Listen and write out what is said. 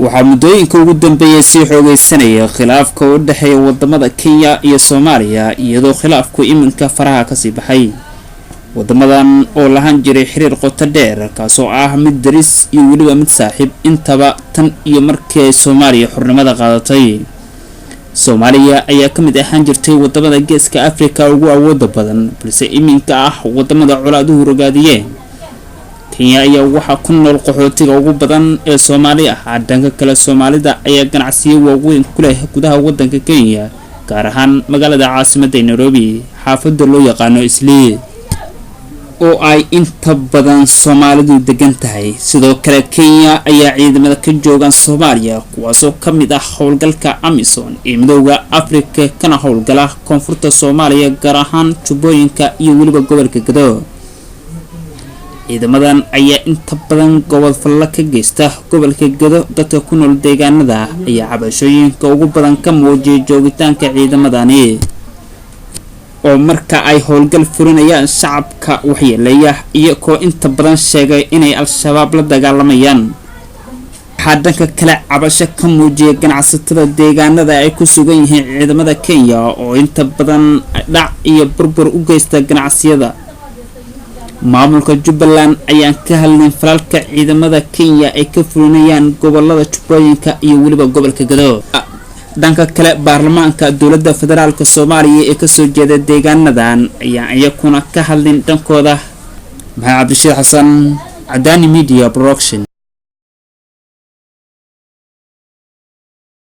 Waxaa muddooyinka ugu dambeeyay sii xoogeysanaya khilaafka u dhexeeya wadamada Kenya iyo Soomaaliya, iyadoo khilaafku iminka faraha kasii baxay. Wadamadan oo lahaan jiray xiriir qoto dheer, kaasoo ah mid daris iyo weliba mid saaxiib intaba, tan iyo markii ay Soomaaliya xornimada qaadatay. Soomaaliya ayaa ka mid ahaan jirtay wadamada Geeska Afrika ugu awooda badan, balse iminka ah wadamada colaaduhu rogaadiyeen. Kenya ayaa waxaa ku nool qaxootiga ugu badan ee Soomaali ah. Dhanka kale, Soomaalida ayaa ganacsiyo waaweyn ku leh gudaha wadanka Kenya, gaar ahaan magaalada caasimadda Nairobi, xaafada loo yaqaano Islii oo ay inta badan Soomaalidu degan tahay. Sidoo kale, Kenya ayaa ciidamada ka joogaan Soomaaliya, kuwaasoo ka mid ah howlgalka AMISOM ee Midooda Afrika, kana howlgala koonfurta Soomaaliya, gaar ahaan Jubbooyinka iyo weliba gobolka Gado. Ciidamadan ayaa inta badan gobol fallo ka geysta gobolka Gado. Dadka ku nool deegaanada ayaa cabashooyinka ugu badan ka muujiyay joogitaanka ciidamadani, oo marka ay howlgal fulinayaan shacabka waxyeeleeya, iyagoo inta badan sheegay inay Al-Shabaab la dagaalamayaan. Waxaa dhanka kale cabasho ka muujiyay ganacsatada deegaanada ay ku sugan yihiin ciidamada Kenya, oo inta badan dhac iyo burbur u geysta ganacsiyada. Maamulka Jubbaland ayaan ka hadlin falalka ciidamada Kenya ay ka fulinayaan gobolada Jubbooyinka iyo weliba gobolka Gado. Dhanka kale, baarlamaanka dowladda federaalka Soomaaliya ee kasoo jeeda deegaanadan ayaan iyakuna ka hadlin dhankooda. Maxamed Cabdishiid Xasan, Cadaani Media Production.